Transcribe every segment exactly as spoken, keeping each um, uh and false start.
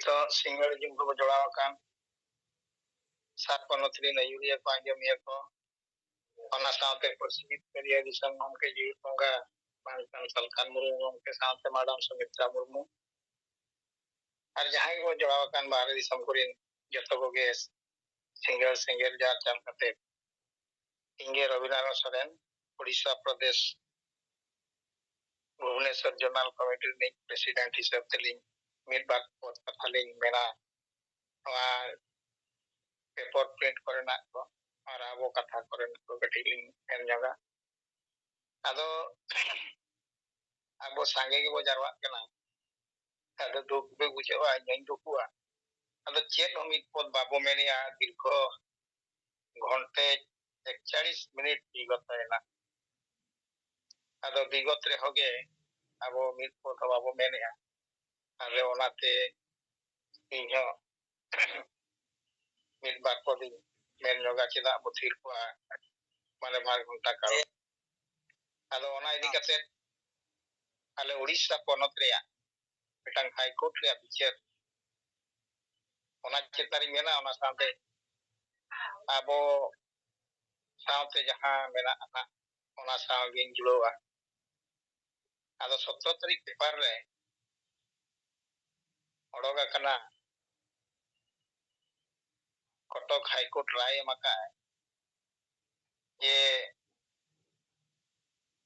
ᱱᱤᱛᱚᱜ ᱥᱤᱸᱜᱟᱹᱲ ᱡᱩᱜᱽ ᱨᱮᱵᱚ ᱡᱚᱲᱟᱣ ᱟᱠᱟᱱ ᱥᱟᱛ ᱯᱚᱱᱚᱛ ᱨᱮᱱ ᱟᱹᱭᱩᱨᱤᱭᱟᱹ ᱠᱚ, ᱟᱸᱡᱚᱢᱤᱭᱟᱹ ᱠᱚ, ᱚᱱᱟ ᱥᱟᱶᱛᱮ ᱯᱟᱹᱨᱥᱤ ᱡᱤᱛᱠᱟᱹᱨᱤᱭᱟᱹ ᱫᱤᱥᱚᱢ ᱜᱚᱢᱠᱮ ᱡᱤᱣᱤ ᱵᱚᱸᱜᱟ ᱵᱟᱧᱪᱟᱱ ᱥᱟᱞᱠᱷᱟᱱ ᱢᱩᱨᱢᱩ ᱜᱚᱢᱠᱮ ᱥᱟᱶᱛᱮ ᱢᱟᱰᱟᱢ ᱥᱩᱢᱤᱛᱨᱟ ᱢᱩᱨᱢᱩ ᱟᱨ ᱡᱟᱦᱟᱸᱭ ᱜᱮᱵᱚ ᱡᱚᱲᱟᱣ ᱟᱠᱟᱱ ᱵᱟᱦᱨᱮ ᱫᱤᱥᱚᱢ ᱠᱚᱨᱮᱱ ᱡᱚᱛᱚ ᱠᱚᱜᱮ ᱥᱤᱸᱜᱟᱹᱲ ᱥᱮᱸᱜᱮᱞ ᱡᱟᱨ ᱪᱟᱞ ᱠᱟᱛᱮ ᱤᱧ ᱜᱮ ᱨᱚᱵᱤᱱᱟᱨᱟᱭᱚᱬ ᱥᱚᱨᱮᱱ, ᱳᱰᱤᱥᱟ ᱯᱨᱚᱫᱮᱥ ᱵᱷᱩᱵᱚᱱᱮᱥᱚᱨ ᱡᱚᱱᱟᱞ ᱠᱚᱢᱤᱴᱤ ᱨᱤᱱᱤᱡ ᱯᱨᱮᱥᱤᱰᱮᱱᱴ ᱦᱤᱥᱟᱹᱵ ᱛᱮᱞᱤᱧ ᱢᱤᱫ ᱵᱟᱨ ᱯᱚᱫ ᱠᱟᱛᱷᱟ ᱞᱤᱧ ᱢᱮᱱᱟ᱾ ᱱᱚᱣᱟ ᱯᱮᱯᱟᱨ ᱯᱨᱤᱱᱴ ᱠᱚᱨᱮᱱᱟᱜ ᱠᱚ ᱟᱨ ᱟᱵᱚ ᱠᱟᱛᱷᱟ ᱠᱚᱨᱮᱱᱟᱜ ᱠᱚ ᱠᱟᱹᱴᱤᱡ ᱞᱤᱧ ᱢᱮᱱ ᱧᱚᱜᱟ᱾ ᱟᱫᱚ ᱟᱵᱚ ᱥᱟᱸᱜᱮ ᱜᱮᱵᱚ ᱡᱟᱨᱣᱟᱜ ᱠᱟᱱᱟ, ᱟᱫᱚ ᱫᱩᱠ ᱜᱮ ᱵᱩᱡᱷᱟᱹᱜᱼᱟ, ᱤᱧ ᱦᱚᱧ ᱫᱩᱠᱩᱜᱼᱟ᱾ ᱟᱫᱚ ᱪᱮᱫ ᱦᱚᱸ ᱢᱤᱫ ᱯᱚᱫ ᱵᱟᱵᱚ ᱢᱮᱱᱮᱜᱼᱟ, ᱫᱤᱨᱜᱷᱚ ᱜᱷᱚᱱᱴᱮ ᱮᱠᱪᱟᱲᱤᱥ ᱢᱤᱱᱤᱴ ᱵᱤᱜᱚᱛ ᱮᱱᱟ᱾ ᱟᱫᱚ ᱵᱤᱜᱚᱛ ᱨᱮᱦᱚᱸ ᱜᱮ ᱟᱵᱚ ᱢᱤᱫ ᱯᱚᱫ ᱦᱚᱸ ᱵᱟᱵᱚ ᱢᱮᱱᱮᱜᱼᱟ᱾ ᱟᱫᱚ ᱚᱱᱟᱛᱮ ᱤᱧ ᱦᱚᱸ ᱢᱤᱫ ᱵᱟᱨ ᱯᱚᱫᱤᱧ ᱢᱮᱱ ᱧᱚᱜᱟ, ᱪᱮᱫᱟᱜ ᱵᱚ ᱛᱷᱤᱨ ᱠᱚᱜᱼᱟ ᱢᱟᱱᱮ ᱵᱟᱨ ᱜᱷᱚᱱᱴᱟ ᱠᱟᱞ᱾ ᱟᱫᱚ ᱚᱱᱟ ᱤᱫᱤ ᱠᱟᱛᱮ ᱟᱞᱮ ᱩᱲᱤᱥᱥᱟ ᱯᱚᱱᱚᱛ ᱨᱮᱭᱟᱜ ᱢᱤᱫᱴᱟᱝ ᱦᱟᱭ ᱠᱳᱨᱴ ᱨᱮᱭᱟᱜ ᱵᱤᱪᱟᱹᱨ, ᱚᱱᱟ ᱪᱮᱛᱟᱱ ᱨᱤᱧ ᱢᱮᱱᱟ᱾ ᱚᱱᱟ ᱥᱟᱶᱛᱮ ᱟᱵᱚ ᱥᱟᱶᱛᱮ ᱡᱟᱦᱟᱸ ᱢᱮᱱᱟᱜᱼᱟ ᱦᱟᱸᱜ, ᱚᱱᱟ ᱥᱟᱶ ᱜᱤᱧ ᱡᱩᱲᱟᱹᱣᱟ᱾ ᱟᱫᱚ ᱥᱚᱛᱨᱚ ᱛᱟᱹᱨᱤᱠᱷ ᱯᱮᱯᱟᱨ ᱨᱮ ᱚᱰᱚᱠ ᱟᱠᱟᱱᱟ, ᱠᱚᱴᱚᱠ ᱦᱟᱭ ᱠᱳᱨᱴ ᱨᱟᱭ ᱮᱢ ᱟᱠᱟᱫᱼᱟᱭ ᱡᱮ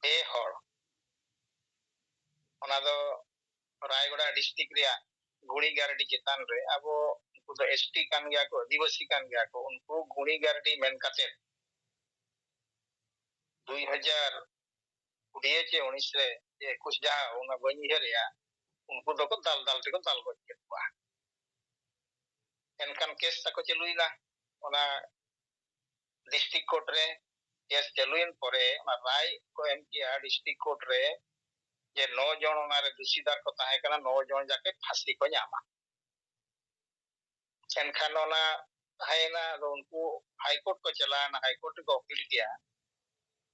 ᱯᱮ ᱦᱚᱲ, ᱚᱱᱟ ᱫᱚ ᱨᱟᱭᱜᱚᱲᱟ ᱰᱤᱥᱴᱨᱤᱠᱴ ᱨᱮᱭᱟᱜ ᱜᱩᱲᱤ ᱜᱟᱨᱰᱤ ᱪᱮᱛᱟᱱ ᱨᱮ, ᱟᱵᱚ ᱩᱱᱠᱩ ᱫᱚ ᱮᱥᱴᱤ ᱠᱟᱱ ᱜᱮᱭᱟ ᱠᱚ, ᱟᱹᱫᱤᱵᱟᱹᱥᱤ ᱠᱟᱱ ᱜᱮᱭᱟ ᱠᱚ, ᱩᱱᱠᱩ ᱜᱩᱲᱤ ᱜᱟᱨᱰᱤ ᱢᱮᱱ ᱠᱟᱛᱮ ᱫᱩᱭ ᱦᱟᱡᱟᱨ ᱠᱩᱲᱤ ᱪᱮ ᱩᱱᱤᱥ ᱨᱮ ᱪᱮ ᱮᱠᱩᱥ, ᱡᱟᱦᱟᱸ ᱚᱱᱟ ᱵᱟᱹᱧ ᱩᱭᱦᱟᱹᱨᱮᱜᱼᱟ, ᱩᱱᱠᱩ ᱫᱚᱠᱚ ᱫᱟᱞ ᱫᱟᱞ ᱛᱮᱠᱚ ᱫᱟᱞ ᱜᱚᱡ ᱠᱮᱫ ᱠᱚᱣᱟ᱾ ᱮᱱᱠᱷᱟᱱ ᱠᱮᱥ ᱛᱟᱠᱚ ᱪᱟᱹᱞᱩᱭᱮᱱᱟ ᱚᱱᱟ ᱰᱤᱥᱴᱨᱤᱠᱴ ᱠᱳᱨᱴ ᱨᱮ᱾ ᱠᱮᱥ ᱪᱟᱹᱞᱩᱭᱮᱱ ᱯᱚᱨᱮ ᱚᱱᱟ ᱨᱟᱭ ᱠᱚ ᱮᱢ ᱠᱮᱜᱼᱟ ᱰᱤᱥᱴᱨᱤᱠᱴ ᱠᱳᱨᱴ ᱨᱮ ᱡᱮ ᱱᱚ ᱡᱚᱱ ᱚᱱᱟᱨᱮ ᱫᱩᱥᱤᱫᱟᱨ ᱠᱚ ᱛᱟᱦᱮᱸ ᱠᱟᱱᱟ, ᱱᱚ ᱡᱚᱱ ᱡᱟᱛᱮ ᱯᱷᱟᱸᱥᱤ ᱠᱚ ᱧᱟᱢᱟ᱾ ᱮᱱᱠᱷᱟᱱ ᱚᱱᱟ ᱛᱟᱦᱮᱸᱭᱮᱱᱟ, ᱟᱫᱚ ᱩᱱᱠᱩ ᱦᱟᱭ ᱠᱳᱨᱴ ᱠᱚ ᱪᱟᱞᱟᱣᱮᱱᱟ, ᱦᱟᱭ ᱠᱳᱨᱴ ᱨᱮᱠᱚ ᱟᱹᱯᱤᱞ ᱠᱮᱜᱼᱟ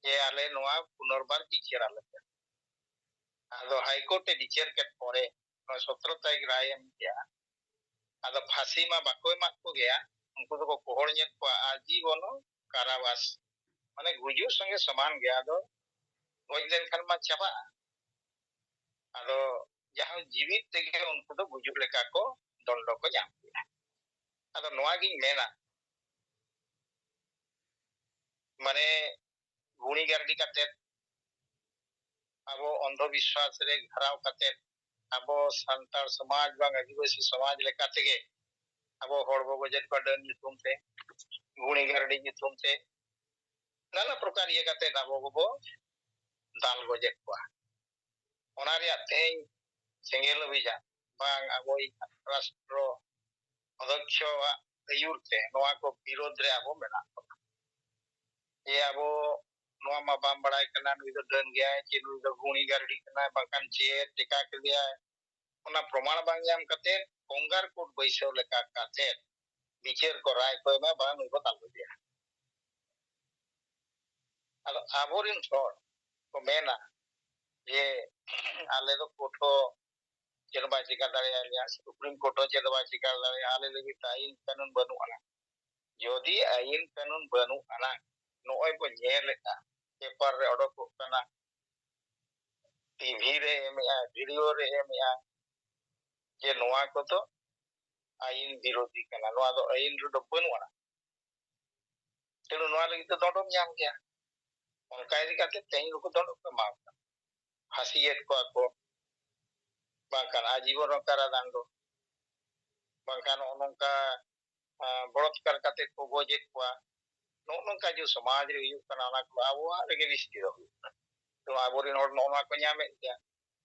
ᱡᱮ ᱟᱞᱮ ᱱᱚᱣᱟ ᱯᱩᱱᱚᱨᱵᱟᱨ ᱵᱤᱪᱟᱹᱨ ᱟᱞᱮ ᱯᱮ᱾ ᱟᱫᱚ ᱦᱟᱭ ᱠᱳᱨᱴ ᱮ ᱵᱤᱪᱟᱹᱨ ᱠᱮᱫ ᱯᱚᱨᱮ ᱱᱚᱣᱟ ᱥᱚᱛᱨᱚ ᱛᱟᱹᱨᱤᱠᱷ ᱨᱟᱭ ᱮᱢ ᱠᱮᱜᱼᱟ ᱟᱫᱚ ᱯᱷᱟᱸᱥᱤ ᱢᱟ ᱵᱟᱠᱚ ᱮᱢᱟᱫ ᱠᱚᱜᱮᱭᱟ, ᱩᱱᱠᱩ ᱫᱚᱠᱚ ᱜᱚᱦᱚᱲ ᱧᱮᱫ ᱠᱚᱣᱟ ᱟᱡᱤᱵᱚᱱᱚ ᱠᱟᱨᱟᱵᱟᱥ, ᱢᱟᱱᱮ ᱜᱩᱡᱩᱜ ᱥᱚᱸᱜᱮ ᱥᱚᱢᱟᱱ ᱜᱮ᱾ ᱟᱫᱚ ᱜᱚᱡ ᱞᱮᱱᱠᱷᱟᱱ ᱢᱟ ᱪᱟᱵᱟᱜᱼᱟ᱾ ᱟᱫᱚ ᱡᱟᱦᱟᱸ ᱡᱤᱣᱤᱫ ᱛᱮᱜᱮ ᱩᱱᱠᱩ ᱫᱚ ᱜᱩᱡᱩᱜ ᱞᱮᱠᱟ ᱠᱚ ᱫᱚᱱᱰᱚ ᱠᱚ ᱧᱟᱢ ᱠᱮᱫᱟ᱾ ᱟᱫᱚ ᱱᱚᱣᱟ ᱜᱤᱧ ᱢᱮᱱᱟ, ᱢᱟᱱᱮ ᱜᱩᱱᱤ ᱜᱟᱨᱰᱤ ᱠᱟᱛᱮᱫ, ᱟᱵᱚ ᱚᱱᱫᱷᱚ ᱵᱤᱥᱣᱟᱥ ᱨᱮ ᱜᱷᱟᱨᱟᱣ ᱠᱟᱛᱮᱫ, ᱟᱵᱚ ᱥᱟᱱᱛᱟᱲ ᱥᱚᱢᱟᱡᱽ ᱵᱟᱝ ᱟᱹᱫᱤᱵᱟᱹᱥᱤ ᱥᱚᱢᱟᱡᱽ ᱞᱮᱠᱟ ᱛᱮᱜᱮ ᱟᱵᱚ ᱦᱚᱲ ᱵᱚ ᱜᱚᱡᱮᱫ ᱠᱚᱣᱟ ᱰᱟᱹᱱ ᱧᱩᱛᱩᱢ ᱛᱮ, ᱜᱩᱱᱤ ᱜᱟᱨᱰᱤ ᱧᱩᱛᱩᱢ ᱛᱮ, ᱱᱟᱱᱟ ᱯᱨᱚᱠᱟᱨ ᱤᱭᱟᱹ ᱠᱟᱛᱮᱫ ᱟᱵᱚ ᱜᱮᱵᱚ ᱫᱟᱞ ᱜᱚᱡᱮᱫ ᱠᱚᱣᱟ᱾ ᱚᱱᱟ ᱨᱮᱭᱟᱜ ᱛᱮᱦᱮᱧ ᱥᱮᱸᱜᱮᱞ ᱚᱵᱷᱤᱡᱟᱱ ᱵᱟᱝ ᱟᱵᱚᱭᱤᱡ ᱨᱟᱥᱴᱨᱚ ᱚᱫᱷᱚᱠᱷᱚᱣᱟᱜ ᱟᱹᱭᱩᱨ ᱛᱮ ᱱᱚᱣᱟ ᱠᱚ ᱵᱤᱨᱳᱫᱷ ᱨᱮ ᱟᱵᱚ ᱢᱮᱱᱟᱜ ᱵᱚᱱᱟ᱾ ᱡᱮ ᱟᱵᱚ ᱱᱚᱣᱟ ᱢᱟ ᱵᱟᱢ ᱵᱟᱲᱟᱭ ᱠᱟᱱᱟ, ᱱᱩᱭ ᱫᱚ ᱰᱟᱹᱱ ᱜᱮᱭᱟᱭ, ᱪᱮ ᱱᱩᱭ ᱫᱚ ᱜᱩᱱᱤ ᱜᱟᱨᱰᱤ ᱠᱟᱱᱟᱭ, ᱵᱟᱝᱠᱷᱟᱱ ᱪᱮᱫ ᱪᱮᱠᱟ ᱠᱮᱫᱮᱭᱟᱭ, ᱚᱱᱟ ᱯᱨᱚᱢᱟᱬ ᱵᱟᱝ ᱧᱟᱢ ᱠᱟᱛᱮ ᱠᱚᱝᱜᱟᱨ ᱠᱳᱰ ᱵᱟᱹᱭᱥᱟᱹᱣ ᱞᱮᱠᱟ ᱠᱟᱛᱮ ᱵᱤᱪᱟᱹᱨ ᱠᱚ ᱨᱟᱭ ᱠᱚ ᱮᱢᱟ, ᱵᱟᱝ ᱱᱩᱭ ᱵᱚ ᱫᱟᱞ ᱜᱚᱡᱮᱭᱟ᱾ ᱟᱫᱚ ᱟᱵᱚᱨᱮᱱ ᱦᱚᱲ ᱠᱚ ᱢᱮᱱᱟ ᱡᱮ ᱟᱞᱮ ᱫᱚ ᱠᱳᱨᱴ ᱦᱚᱸ ᱪᱮᱫ ᱦᱚᱸ ᱵᱟᱭ ᱪᱤᱠᱟ ᱫᱟᱲᱮᱭᱟᱜ ᱞᱮᱭᱟ, ᱥᱩᱯᱨᱤᱢ ᱠᱳᱨᱴ ᱦᱚᱸ ᱪᱮᱫ ᱦᱚᱸ ᱵᱟᱭ ᱪᱤᱠᱟ ᱫᱟᱲᱮᱭᱟᱜᱼᱟ, ᱟᱞᱮ ᱞᱟᱹᱜᱤᱫ ᱫᱚ ᱟᱹᱭᱤᱱ ᱠᱟᱹᱱᱩᱱ ᱵᱟᱹᱱᱩᱜ ᱟᱱᱟ᱾ ᱡᱩᱫᱤ ᱟᱹᱭᱤᱱ ᱠᱟᱹᱱᱩᱱ ᱵᱟᱹᱱᱩᱜ ᱟᱱᱟ, ᱱᱚᱜᱼᱚᱭ ᱵᱚ ᱧᱮᱞᱮᱫᱼᱟ, ᱯᱮᱯᱟᱨ ᱨᱮ ᱚᱰᱚᱠᱚᱜ ᱠᱟᱱᱟ, ᱴᱤᱵᱷᱤ ᱨᱮ ᱮᱢᱮᱜᱼᱟ, ᱵᱷᱤᱰᱤᱭᱳ ᱨᱮ ᱮᱢᱮᱜᱼᱟ, ᱡᱮ ᱱᱚᱣᱟ ᱠᱚᱫᱚ ᱟᱹᱭᱤᱱ ᱵᱤᱨᱳᱫᱷᱤ ᱠᱟᱱᱟ, ᱱᱚᱣᱟ ᱫᱚ ᱟᱹᱭᱤᱱ ᱨᱮᱫᱚ ᱵᱟᱹᱱᱩᱜ ᱟᱱᱟ᱾ ᱛᱮᱬᱩ ᱱᱚᱣᱟ ᱞᱟᱹᱜᱤᱫ ᱫᱚ ᱫᱚᱸᱰᱚᱢ ᱧᱟᱢ ᱜᱮᱭᱟ᱾ ᱚᱱᱠᱟ ᱤᱫᱤ ᱠᱟᱛᱮ ᱛᱮᱦᱮᱧ ᱱᱩᱠᱩ ᱫᱚᱸᱰᱚᱢ ᱠᱚ ᱮᱢᱟ ᱠᱚ ᱠᱟᱱᱟ, ᱯᱷᱟᱸᱥᱤᱭᱮᱫ ᱠᱚᱣᱟ ᱠᱚ, ᱵᱟᱝᱠᱷᱟᱱ ᱟᱡᱤᱵᱚᱱ ᱠᱟᱨᱟᱫᱟᱱᱰᱚ, ᱵᱟᱝᱠᱷᱟᱱ ᱱᱚᱜᱼᱚ ᱱᱚᱝᱠᱟ, ᱟᱸ, ᱵᱚᱞᱚᱛᱠᱟᱨ ᱠᱟᱛᱮ ᱠᱚ ᱜᱚᱡᱮᱫ ᱠᱚᱣᱟ᱾ ᱱᱚᱜᱼᱚ ᱱᱚᱝᱠᱟ ᱡᱮ ᱥᱚᱢᱟᱡᱽ ᱨᱮ ᱦᱩᱭᱩᱜ ᱠᱟᱱᱟ, ᱚᱱᱟ ᱠᱚ ᱟᱵᱚᱣᱟᱜ ᱨᱮᱜᱮ ᱵᱤᱥᱛᱤ ᱫᱚ ᱦᱩᱭᱩᱜ ᱠᱟᱱᱟ᱾ ᱛᱚ ᱟᱵᱚᱨᱮᱱ ᱦᱚᱲ ᱱᱚᱜᱼᱚ ᱱᱚᱣᱟ ᱠᱚ ᱧᱟᱢᱮᱫ ᱜᱮᱭᱟ᱾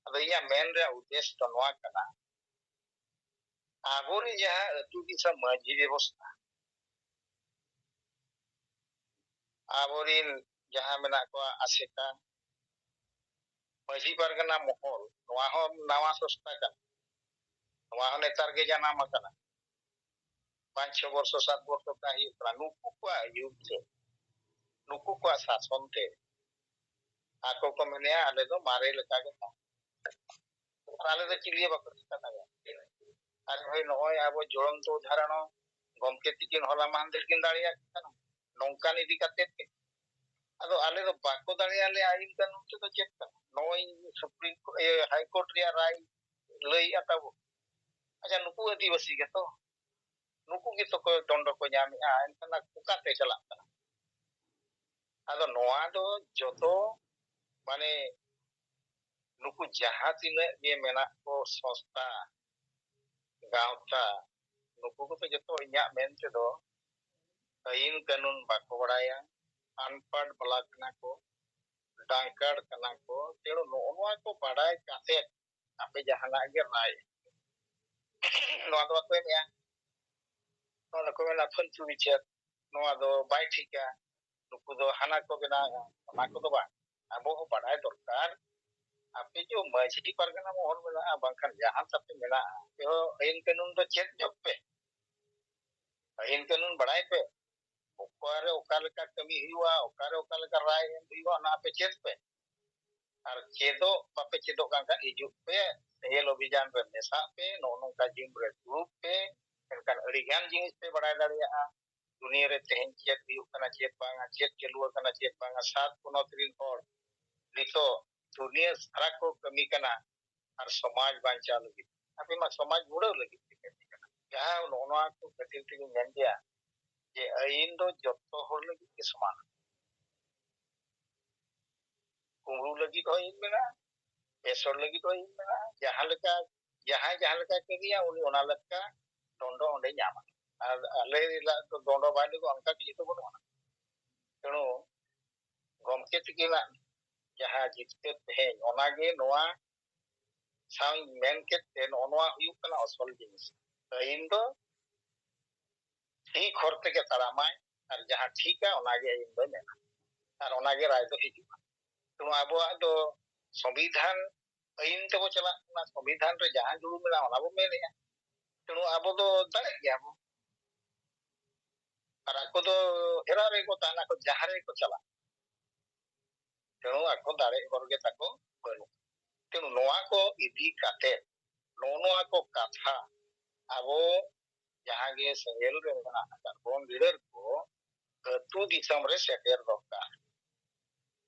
ᱟᱫᱚ ᱤᱧᱟᱹᱜ ᱢᱮᱱ ᱨᱮᱭᱟᱜ ᱩᱫᱽᱫᱮᱥ ᱫᱚ ᱱᱚᱣᱟ ᱠᱟᱱᱟ, ᱟᱵᱚᱨᱮᱱ ᱡᱟᱦᱟᱸ ᱟᱹᱛᱩ ᱫᱤᱥᱚᱢ ᱢᱟᱹᱡᱷᱤ ᱵᱮᱵᱚᱥᱛᱷᱟ, ᱟᱵᱚᱨᱮᱱ ᱡᱟᱦᱟᱸ ᱢᱮᱱᱟᱜ ᱠᱚᱣᱟ ᱟᱥᱮᱠᱟ, ᱢᱟᱹᱡᱷᱤ ᱯᱟᱨᱜᱟᱱᱟ ᱢᱚᱦᱚᱞ, ᱱᱚᱣᱟ ᱦᱚᱸ ᱱᱟᱣᱟ ᱥᱚᱥᱛᱟ ᱠᱟᱱᱟ, ᱱᱚᱣᱟ ᱦᱚᱸ ᱱᱮᱛᱟᱨ ᱜᱮ ᱡᱟᱱᱟᱢ ᱟᱠᱟᱱᱟ, ᱯᱟᱸᱪ ᱪᱷᱚ ᱵᱚᱨᱥᱚ ᱥᱟᱛ ᱵᱚᱨᱥᱚ ᱛᱟᱦᱮᱸ ᱦᱩᱭᱩᱜ ᱠᱟᱱᱟ᱾ ᱱᱩᱠᱩ ᱠᱚᱣᱟᱜ ᱟᱹᱭᱩᱨ ᱛᱮ, ᱱᱩᱠᱩ ᱠᱚᱣᱟᱜ ᱥᱟᱥᱚᱱ ᱛᱮ ᱟᱠᱚ ᱠᱚ ᱢᱮᱱᱮᱜᱼᱟ, ᱟᱞᱮ ᱫᱚ ᱢᱟᱨᱮ ᱞᱮᱠᱟ ᱜᱮ ᱛᱟᱦᱮᱸ, ᱟᱨ ᱟᱞᱮ ᱫᱚ ᱪᱤᱞᱤ ᱦᱚᱸ ᱵᱟᱠᱚ ᱪᱤᱠᱟ ᱫᱟᱲᱮᱭᱟᱜᱼᱟ᱾ ᱟᱨ ᱦᱳᱭ, ᱱᱚᱜᱼᱚᱭ ᱟᱵᱚ ᱡᱚᱲᱚᱱᱛᱚ ᱩᱫᱟᱦᱚᱨᱚᱱ ᱜᱚᱢᱠᱮ ᱛᱤᱠᱤᱱ ᱦᱚᱞᱟ ᱢᱟᱦᱫᱮᱨ ᱠᱤᱱ ᱫᱟᱲᱮᱭᱟᱜ ᱠᱟᱱᱟ, ᱱᱚᱝᱠᱟᱱ ᱤᱫᱤ ᱠᱟᱛᱮ ᱜᱮ᱾ ᱟᱫᱚ ᱟᱞᱮ ᱫᱚ ᱵᱟᱠᱚ ᱫᱟᱲᱮᱭᱟᱞᱮᱭᱟ ᱟᱹᱭᱤᱱ ᱠᱟᱹᱱᱩᱱ ᱛᱮᱫᱚ ᱪᱮᱫ ᱠᱟᱱᱟ? ᱱᱚᱜᱼᱚᱭ ᱥᱩᱯᱨᱤᱢ ᱠᱳ-, ᱤᱭᱟᱹ, ᱦᱟᱭ ᱠᱳᱨᱴ ᱨᱮᱭᱟᱜ ᱨᱟᱭ ᱞᱟᱹᱭᱮᱫᱼᱟ ᱛᱟᱵᱚ᱾ ᱟᱪᱪᱷᱟ, ᱱᱩᱠᱩ ᱟᱹᱫᱤᱵᱟᱹᱥᱤ ᱜᱮᱛᱚ, ᱱᱩᱠᱩ ᱜᱮᱛᱚ ᱠᱚ ᱫᱚᱱᱰᱚ ᱠᱚ ᱧᱟᱢᱮᱫᱼᱟ, ᱮᱱᱠᱷᱟᱱ ᱚᱠᱟᱛᱮ ᱪᱟᱞᱟᱜ ᱠᱟᱱᱟ? ᱟᱫᱚ ᱱᱚᱣᱟ ᱫᱚ ᱡᱚᱛᱚ, ᱢᱟᱱᱮ, ᱱᱩᱠᱩ ᱡᱟᱦᱟᱸ ᱛᱤᱱᱟᱹᱜ ᱜᱮ ᱢᱮᱱᱟᱜ ᱠᱚ ᱥᱚᱝᱥᱛᱷᱟ, ᱜᱟᱶᱛᱟ, ᱱᱩᱠᱩ ᱠᱚᱫᱚ ᱡᱚᱛᱚ ᱤᱧᱟᱹᱜ ᱢᱮᱱ ᱛᱮᱫᱚ ᱟᱹᱭᱤᱱ ᱠᱟᱹᱱᱩᱱ ᱵᱟᱠᱚ ᱵᱟᱲᱟᱭᱟ, ᱟᱱᱯᱟᱲ ᱵᱟᱞᱟ ᱠᱟᱱᱟ ᱠᱚ, ᱰᱟᱝᱠᱟᱲ ᱠᱟᱱᱟ ᱠᱚ᱾ ᱛᱮᱬᱩ ᱱᱚᱜᱼᱚ ᱱᱚᱣᱟ ᱠᱚ ᱵᱟᱲᱟᱭ ᱠᱟᱛᱮ ᱟᱯᱮ ᱡᱟᱦᱟᱱᱟᱜ ᱜᱮ ᱨᱟᱭ, ᱱᱚᱣᱟ ᱫᱚ ᱵᱟᱠᱚ ᱮᱢᱮᱜᱼᱟ᱾ ᱱᱚᱣᱟ ᱫᱚᱠᱚ ᱢᱮᱱᱟ ᱯᱷᱟᱹᱞᱛᱩ ᱵᱤᱪᱟᱹᱨ, ᱱᱚᱣᱟ ᱫᱚ ᱵᱟᱭ ᱴᱷᱤᱠᱟ, ᱱᱩᱠᱩ ᱫᱚ ᱦᱟᱱᱟ ᱠᱚ ᱵᱮᱱᱟᱣᱮᱜᱼᱟ, ᱚᱱᱟ ᱠᱚᱫᱚ ᱵᱟᱝ᱾ ᱟᱵᱚ ᱦᱚᱸ ᱵᱟᱲᱟᱭ ᱫᱚᱨᱠᱟᱨ, ᱟᱯᱮ ᱡᱮ ᱢᱟᱹᱡᱷᱤ ᱯᱟᱨᱜᱟᱱᱟ ᱢᱚᱦᱚᱞ ᱢᱮᱱᱟᱜᱼᱟ, ᱵᱟᱝᱠᱷᱟᱱ ᱡᱟᱦᱟᱸ ᱛᱟᱯᱮ ᱢᱮᱱᱟᱜᱼᱟ, ᱟᱯᱮ ᱦᱚᱸ ᱟᱹᱭᱤᱱ ᱠᱟᱹᱱᱩᱱ ᱫᱚ ᱪᱮᱫ ᱧᱚᱜ ᱯᱮ, ᱟᱹᱭᱤᱱ ᱠᱟᱹᱱᱩᱱ ᱵᱟᱲᱟᱭ ᱯᱮ, ᱚᱠᱟᱨᱮ ᱚᱠᱟ ᱞᱮᱠᱟ ᱠᱟᱹᱢᱤ ᱦᱩᱭᱩᱜᱼᱟ, ᱚᱠᱟᱨᱮ ᱚᱠᱟ ᱞᱮᱠᱟ ᱨᱟᱭ ᱮᱢ ᱦᱩᱭᱩᱜᱼᱟ, ᱚᱱᱟ ᱟᱯᱮ ᱪᱮᱫ ᱯᱮ᱾ ᱟᱨ ᱪᱮᱫᱚᱜ ᱵᱟᱯᱮ ᱪᱮᱫᱚᱜ ᱠᱟᱱ ᱠᱷᱟᱱ ᱦᱤᱡᱩᱜ ᱯᱮ, ᱥᱮᱸᱜᱮᱞ ᱚᱵᱷᱤᱡᱟᱱ ᱨᱮ ᱢᱮᱥᱟᱜ ᱯᱮ, ᱱᱚᱜᱼᱚ ᱱᱚᱝᱠᱟ ᱡᱤᱢ ᱨᱮ ᱫᱩᱲᱩᱵ ᱯᱮ, ᱮᱱᱠᱷᱟᱱ ᱟᱹᱰᱤ ᱜᱟᱱ ᱡᱤᱱᱤᱥ ᱯᱮ ᱵᱟᱲᱟᱭ ᱫᱟᱲᱮᱭᱟᱜᱼᱟ᱾ ᱫᱩᱱᱤᱭᱟᱹ ᱨᱮ ᱛᱮᱦᱮᱧ ᱪᱮᱫ ᱦᱩᱭᱩᱜ ᱠᱟᱱᱟ, ᱪᱮᱫ ᱵᱟᱝᱟ, ᱪᱮᱫ ᱪᱟᱹᱞᱩ ᱟᱠᱟᱱᱟ, ᱪᱮᱫ ᱵᱟᱝᱟ, ᱥᱟᱛ ᱯᱚᱱᱚᱛ ᱨᱤᱱ ᱦᱚᱲ ᱱᱤᱛᱚᱜ ᱫᱩᱱᱤᱭᱟᱹ ᱥᱟᱨᱟ ᱠᱚ ᱠᱟᱹᱢᱤ ᱠᱟᱱᱟ ᱟᱨ ᱥᱚᱢᱟᱡᱽ ᱵᱟᱧᱪᱟᱣ ᱞᱟᱹᱜᱤᱫ᱾ ᱟᱯᱮ ᱢᱟ ᱥᱚᱢᱟᱡᱽ ᱢᱩᱲᱟᱹᱣ ᱞᱟᱹᱜᱤᱫ ᱯᱮ ᱠᱟᱹᱢᱤ ᱠᱟᱱᱟ᱾ ᱡᱟᱦᱟᱸ ᱱᱚᱜᱼᱚ ᱱᱚᱣᱟ ᱠᱚ ᱠᱷᱟᱹᱛᱤᱨ ᱛᱮᱜᱮᱧ ᱢᱮᱱ ᱜᱮᱭᱟ ᱡᱮ ᱟᱹᱭᱤᱱ ᱫᱚ ᱡᱚᱛᱚ ᱦᱚᱲ ᱞᱟᱹᱜᱤᱫ ᱜᱮ ᱥᱚᱢᱟᱱᱟ᱾ ᱠᱩᱢᱵᱽᱲᱩ ᱞᱟᱹᱜᱤᱫ ᱦᱚᱸ ᱟᱹᱭᱤᱱ ᱢᱮᱱᱟᱜᱼᱟ, ᱵᱮᱥ ᱦᱚᱲ ᱞᱟᱹᱜᱤᱫ ᱦᱚᱸ ᱟᱹᱭᱤᱱ ᱢᱮᱱᱟᱜᱼᱟ᱾ ᱡᱟᱦᱟᱸ ᱞᱮᱠᱟ, ᱡᱟᱦᱟᱸᱭ ᱡᱟᱦᱟᱸ ᱞᱮᱠᱟᱭ ᱠᱟᱹᱢᱤᱭᱟ, ᱩᱱᱤ ᱚᱱᱟ ᱞᱮᱠᱟ ᱫᱚᱱᱰᱚ ᱚᱸᱰᱮ ᱧᱟᱢᱟ᱾ ᱟᱨ ᱟᱞᱮ ᱞᱟᱜ ᱫᱚ ᱫᱚᱱᱰᱚ ᱵᱟᱭ ᱞᱟᱹᱜᱤᱫ ᱚᱱᱠᱟ ᱪᱮᱫ ᱫᱚ ᱵᱟᱹᱱᱩᱜᱼᱟ᱾ ᱛᱮᱬᱩ ᱜᱚᱢᱠᱮ ᱛᱤᱠᱤᱱᱟᱜ ᱡᱟᱦᱟᱸ ᱡᱤᱛᱠᱟᱹᱨ ᱛᱮᱦᱮᱧ, ᱚᱱᱟᱜᱮ ᱱᱚᱣᱟ ᱥᱟᱶ ᱤᱧ ᱢᱮᱱ ᱠᱮᱫ ᱛᱮ, ᱱᱚᱜᱼᱚ ᱱᱚᱣᱟ ᱦᱩᱭᱩᱜ ᱠᱟᱱᱟ ᱟᱥᱚᱞ ᱡᱤᱱᱤᱥ᱾ ᱟᱹᱭᱤᱱ ᱫᱚ ᱴᱷᱤᱠ ᱦᱚᱨ ᱛᱮᱜᱮ ᱛᱟᱲᱟᱢᱟᱭ, ᱟᱨ ᱡᱟᱦᱟᱸ ᱴᱷᱤᱠᱟ ᱚᱱᱟᱜᱮ ᱟᱹᱭᱤᱱ ᱫᱚᱭ ᱢᱮᱱᱟ, ᱟᱨ ᱚᱱᱟᱜᱮ ᱨᱟᱭ ᱫᱚ ᱦᱤᱡᱩᱜᱼᱟ᱾ ᱛᱚ ᱟᱵᱚᱣᱟᱜ ᱫᱚ ᱥᱚᱝᱵᱤᱫᱷᱟᱱ ᱟᱹᱭᱤᱱ ᱛᱮᱵᱚ ᱪᱟᱞᱟᱜ ᱠᱟᱱᱟ, ᱥᱚᱝᱵᱤᱫᱷᱟᱱ ᱨᱮ ᱡᱟᱦᱟᱸ ᱡᱩᱲᱩ ᱢᱮᱱᱟᱜᱼᱟ ᱚᱱᱟ ᱵᱚ ᱢᱮᱱᱮᱜᱼᱟ᱾ ᱛᱮᱬᱩ ᱟᱵᱚ ᱫᱚ ᱫᱟᱲᱮᱜ ᱜᱮᱭᱟ ᱵᱚ, ᱟᱨ ᱟᱠᱚ ᱫᱚ ᱦᱮᱨᱟ ᱨᱮᱜᱮ ᱠᱚ ᱛᱟᱦᱮᱱᱟ, ᱟᱠᱚ ᱡᱟᱦᱟᱸ ᱨᱮᱜᱮ ᱠᱚ ᱪᱟᱞᱟᱜ᱾ ᱛᱮᱬᱩ ᱟᱠᱚ ᱫᱟᱲᱮ ᱦᱚᱨ ᱜᱮ ᱛᱟᱠᱚ ᱵᱟᱹᱱᱩᱜ᱾ ᱛᱮᱬᱩ ᱱᱚᱣᱟ ᱠᱚ ᱤᱫᱤ ᱠᱟᱛᱮ, ᱱᱚᱜᱼᱚ ᱱᱚᱣᱟ ᱠᱚ ᱠᱟᱛᱷᱟ ᱟᱵᱚ ᱡᱟᱦᱟᱸ ᱜᱮ ᱥᱮᱸᱜᱮᱞ ᱨᱮ ᱢᱮᱱᱟᱜ ᱟᱠᱟᱫ ᱵᱚᱱ ᱞᱤᱰᱟᱨ ᱠᱚ ᱟᱹᱛᱩ ᱫᱤᱥᱚᱢ ᱨᱮ ᱥᱮᱴᱮᱨ ᱫᱚᱨᱠᱟᱨ᱾